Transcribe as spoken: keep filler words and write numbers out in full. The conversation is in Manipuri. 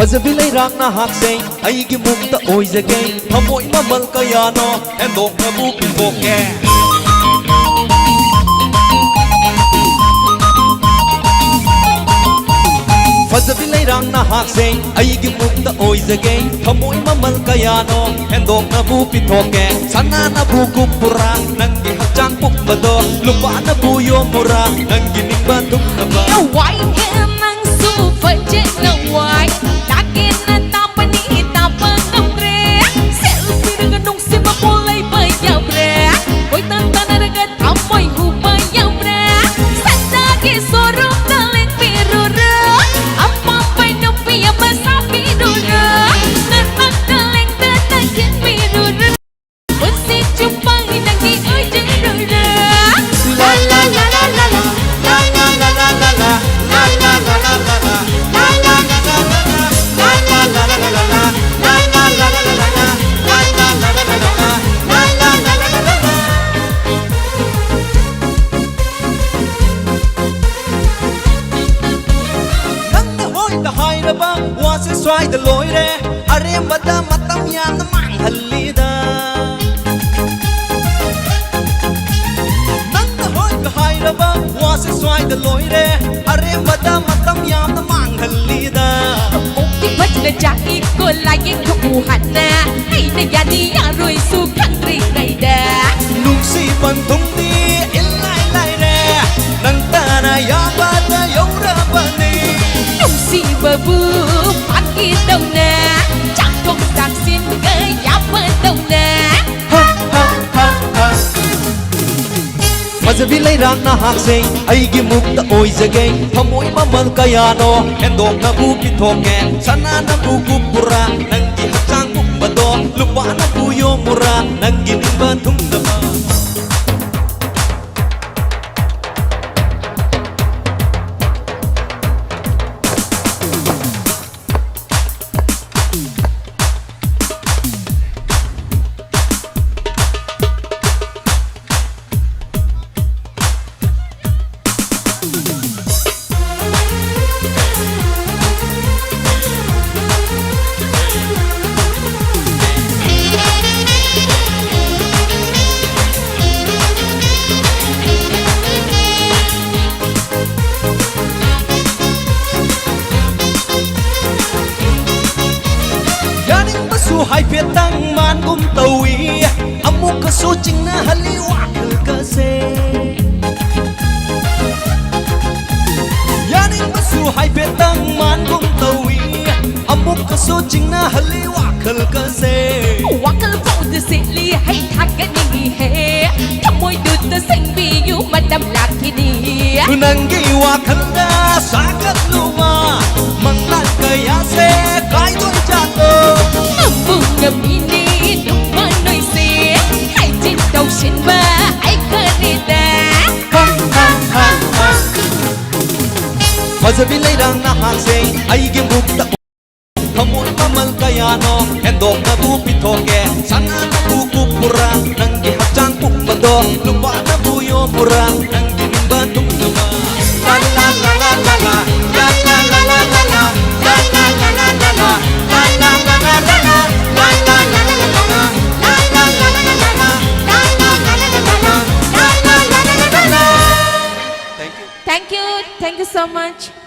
ꯐꯖꯕꯤ ꯂꯩꯔꯥꯛ ꯅꯍꯥꯛꯁꯦ ꯑꯩꯒꯤ ꯃꯨꯛꯇ ꯑꯣꯏꯖꯒꯦ, ꯊꯃꯣꯏ ꯃꯃꯜ ꯀꯌꯥꯅꯣ ꯍꯦꯟꯗꯣꯛꯅꯕꯨ ꯄꯤꯊꯣꯛꯀꯦ꯫ ꯐꯖꯕꯤ ꯂꯩꯔꯥꯛ ꯅꯍꯥꯛꯁꯦ ꯑꯩꯒꯤ ꯃꯨꯛꯇ ꯑꯣꯏꯖꯒꯦ, ꯊꯃꯣꯏ ꯃꯃꯜ ꯀꯌꯥꯅꯣ ꯍꯦꯟꯗꯣꯛꯅꯕꯨ ꯄꯤꯊꯣꯛꯀꯦ꯫ ꯁꯅꯥꯅꯕꯨ ꯀꯨꯞꯄꯨꯔꯥ ꯅꯪꯒꯤ ꯍꯛꯆꯥꯡ ꯄꯨꯝꯕꯗꯣ, ꯂꯨꯄꯥꯅꯕꯨ ꯌꯣꯝꯃꯨꯔꯥ ꯅꯪꯒꯤ ꯅꯤꯡꯕ ꯊꯨꯡꯅꯕ꯫ ꯋꯥꯏꯍꯦ ꯅꯪꯁꯨ ꯐꯖꯅ ꯋꯥꯏ, ꯇꯥꯒꯦꯅ ꯇꯥꯕꯅꯤ ꯇꯥꯕ ꯉꯝꯗ꯭ꯔꯦ꯫ ꯁꯦꯜ ꯄꯤꯔꯒ ꯅꯨꯡꯁꯤꯕ ꯄꯣ ꯂꯩꯕ ꯌꯥꯕ꯭ꯔꯦ? ꯀꯣꯏꯇꯥꯟ ꯇꯥꯟꯅꯔꯒ ꯊꯃꯣꯏ ꯍꯨꯕ ꯌꯥꯕ꯭ꯔꯦ? ꯁꯟꯗꯥꯒꯤ ꯁꯣꯔꯨꯝꯗ ꯂꯦꯡꯕꯤꯔꯨꯔꯣ, ꯑꯄꯥꯝꯕ ꯅꯨꯄꯤ ꯑꯃ ꯁꯥꯕꯤꯔꯨꯔꯣ, ꯅꯔꯃꯛꯇ ꯂꯦꯡꯗꯅ ꯌꯦꯡꯕꯤꯔꯨꯔꯣ꯫ ꯄꯨꯟꯁꯤ ꯆꯨꯞꯄ ꯅꯪꯒꯤ ꯑꯣꯏꯖꯔꯨꯔꯣ꯫ ꯂꯥ ꯂꯥ ꯂꯥ ꯂꯥ ꯂꯥ ꯂꯥ꯫ ꯂꯥ ꯂꯥ ꯂꯥ ꯂꯥ ꯂꯥ ꯂꯥ꯫ ꯂꯥ ꯂꯥ ꯂꯥ ꯂꯥ ꯂꯥ ꯂꯥ ꯂꯥ꯫ ꯂꯥ ꯂꯥ ꯂꯥ ꯂꯥ ꯂꯥ ꯂꯥ꯫ ꯂꯥ ꯂꯥ ꯂꯥ ꯂꯥ ꯂꯥ ꯂꯥ ꯂꯥ꯫ ꯅꯪꯅ ꯍꯣꯏꯗ ꯍꯥꯏꯔꯕ ꯋꯥꯁꯦ ꯁ꯭ꯋꯥꯏꯗ ꯂꯣꯏꯔꯦ꯫ ꯑꯔꯦꯝꯕꯗ ꯃꯇꯝ ꯌꯥꯝꯅ ꯃꯥꯡꯍꯜꯂꯤꯗ꯫ ꯅꯪꯅ ꯍꯣꯏꯗ ꯍꯥꯏꯔꯕ ꯋꯥꯁꯦ ꯁ꯭ꯋꯥꯏꯗ ꯂꯣꯏꯔꯦ꯫ ꯑꯔꯦꯝꯕꯗ ꯃꯇꯝ ꯌꯥꯝꯅ ꯃꯥꯡꯍꯜꯂꯤꯗ꯫ ꯃꯀꯣꯛꯇꯤ ꯐꯖꯅ ꯆꯥꯛꯏꯀꯣ, ꯂꯥꯏꯌꯦꯡꯊꯣꯛꯎ ꯍꯥꯟꯅ꯫ ꯑꯩꯅ ꯌꯥꯅꯤ ꯌꯥꯔꯣꯏꯁꯨ ꯈꯪꯗ꯭ꯔꯤꯉꯩꯗ꯫ ꯅꯨꯡꯁꯤꯕ ꯊꯨꯝꯗꯤ ꯏꯂꯥꯏ ꯂꯥꯏꯔꯦ, ꯅꯪ ꯇꯥꯅ ꯌꯥꯕꯗ ꯌꯧꯔꯕꯅꯤ꯫ ꯅꯨꯡꯁꯤꯕꯕꯨ ꯐꯥꯒꯤꯗꯧꯅ, ꯆꯥꯛꯊꯣꯛ ꯆꯥꯛꯁꯤꯟꯒ ꯌꯥꯕꯗꯧꯅ꯫ ꯍ, ꯍ, ꯍ, ꯍ꯫ ꯐꯖꯕꯤ ꯂꯩꯔꯥꯛ ꯅꯍꯥꯛꯁꯦ ꯑꯩꯒꯤ ꯃꯨꯛꯇ ꯑꯣꯏꯖꯒꯦ꯫ ꯊꯃꯣꯏ ꯃꯃꯜ ꯀꯌꯥꯅꯣ ꯍꯦꯟꯗꯣꯛꯅꯕꯨ ꯄꯤꯊꯣꯛꯀꯦ꯫ ꯁꯅꯥꯅꯕꯨ ꯀꯨꯞꯄꯨꯔꯥ ꯅꯪꯒꯤ ꯍꯛꯆꯥꯡ ꯄꯨꯝꯕꯗꯣ, ꯂꯨꯄꯥꯅꯕꯨ ꯌꯣꯝꯃꯨꯔꯥ ꯅꯪꯒꯤ ꯅꯤꯡꯕ ꯊꯨꯡꯅꯕ꯫ ꯍꯥꯏꯐꯦꯠꯇꯪ ꯃꯥꯟꯒꯨꯝ ꯇꯧꯏ, ꯑꯃꯨꯛꯀꯁꯨ ꯆꯤꯡꯅꯍꯜꯂꯤ ꯋꯥꯈꯜꯒꯁꯦ꯫ ꯌꯥꯅꯤꯡꯕꯁꯨ ꯍꯥꯏꯐꯦꯠꯇꯪ ꯃꯥꯟꯒꯨꯝ ꯇꯧꯏ, ꯑꯃꯨꯛꯀꯁꯨ ꯆꯤꯡꯅꯍꯜꯂꯤ ꯋꯥꯈꯜꯒꯁꯦ꯫ ꯋꯥꯈꯜ ꯄꯥꯎꯗ ꯁꯦꯠꯂꯤ ꯍꯩ ꯊꯥꯒꯠꯅꯤꯡꯉꯤꯍꯦ, ꯊꯃꯣꯏꯗꯨꯗ ꯁꯦꯡꯕꯤꯌꯨ ꯃꯇꯝ ꯂꯥꯛꯈꯤꯅꯤ꯫ ꯅꯪꯒꯤ ꯋꯥꯈꯜꯗ ꯁꯥꯒꯠꯂꯨꯕ ꯃꯪꯂꯥꯟ ꯀꯌꯥꯁꯦ ꯀꯥꯏꯗꯣꯏꯖꯥꯠꯂꯣ? ꯉꯝꯕꯨ ꯉꯝꯃꯤꯅꯦ ꯅꯨꯄꯥ ꯅꯣꯏꯁꯦ, ꯍꯥꯏꯖꯤꯟ ꯇꯧꯁꯤꯟꯕ ꯑꯩ ꯈꯔꯤꯗ꯫ ꯐꯖꯕꯤ ꯂꯩꯔꯥꯡ ꯅꯍꯥꯁꯦ ꯑꯩꯒꯤ ꯃꯨꯛꯇ ꯊꯃꯣꯏ ꯃꯃꯜ ꯀꯌꯥꯅꯣ ꯍꯦꯟꯗꯣꯛꯅꯕꯨ ꯄꯤꯊꯣꯛꯀꯦ꯫ ꯁꯅꯥꯅꯕꯨ ꯀꯨꯞꯄꯨꯔꯥ ꯅꯪꯒꯤ ꯍꯛꯆꯥꯡ ꯄꯨꯝꯕꯗꯣ, ꯂꯨꯄꯥꯅꯕꯨ ꯌꯣꯝꯃꯨꯔꯥ ꯅꯪꯒꯤ ꯅꯤꯡꯕ ꯊꯨꯡꯅꯕ꯫ ꯂꯥ ꯂꯥ ꯂꯥ ꯂꯥ ꯂꯥ ꯂꯥ, ꯂꯥ ꯂꯥ ꯂꯥ ꯂꯥ ꯂꯥ ꯂꯥ, ꯂꯥ ꯂꯥ ꯂꯥ ꯂꯥ ꯂꯥ ꯂꯥ, ꯂꯥ ꯂꯥ ꯂꯥ ꯂꯥ ꯂꯥ ꯂꯥ, ꯂꯥ ꯂꯥ ꯂꯥ ꯂꯥ ꯂꯥ ꯂꯥ, ꯂꯥ ꯂꯥ ꯂꯥ ꯂꯥ ꯂꯥ ꯂꯥ, ꯂꯥ ꯂꯥ ꯂꯥ ꯂꯥ ꯂꯥ ꯂꯥ ꯂꯥ ꯂꯥ꯫ Thank you. Thank you. Thank you so much.